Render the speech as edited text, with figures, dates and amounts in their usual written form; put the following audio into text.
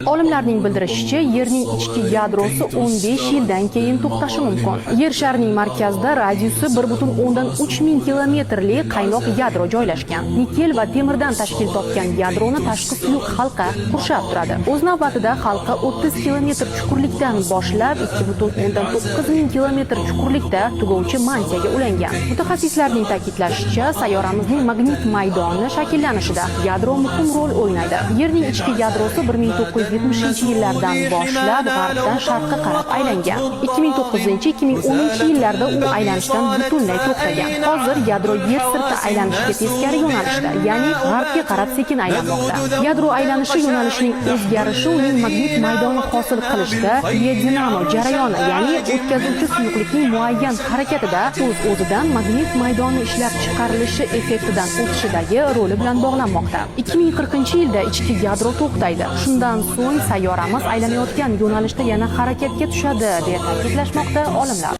Olimlarning bildirishicha, Yerning ichki yadrosi 15 yildan keyin to'xtashi mumkin. Yer sharining markazida radiusi 1,3 ming kilometrli qaynoq yadro joylashgan. Nikel va temirdan tashkil topgan yadroni tashqi suyuq halqa qurshab turadi. O'z navbatida halqa 30 kilometr chuqurlikdan boshlab 2,9 ming kilometr chuqurlikda tugovchi mantiyaga ulangan. Mutaxassislarning ta'kidlashicha, sayyoramizning magnit maydoni shakllanishida yadro muhim rol o'ynaydi. Yerning ichki yadrosi 1970-yillardan boshlab g'arbdan sharqqa qarab aylangan. 2009-2010 yillarda u aylanishdan butunlay to'xtagan. Hozir yadro yer sirti aylanishiga teskari yo'nalishda, ya'ni g'arbga qarab sekin aylanmoqda. Yadro aylanishi yo'nalishining o'zgarishi uning magnit maydoni hosil qilishda geodinamo jarayoni, ya'ni o'tkazuvchi suyuqlikning muayyan harakatida o'z-o'zidan magnit maydoni ishlab chiqarilishi effektidan o'tishidagi roli bilan bog'lanmoqda. 2040-yilda ichki yadro to'xtaydi. Shundan so'ng sayyoramiz aylanayotgan yo'nalishda yana harakatga tushadi, deya ta'kidlashmoqda olimlar.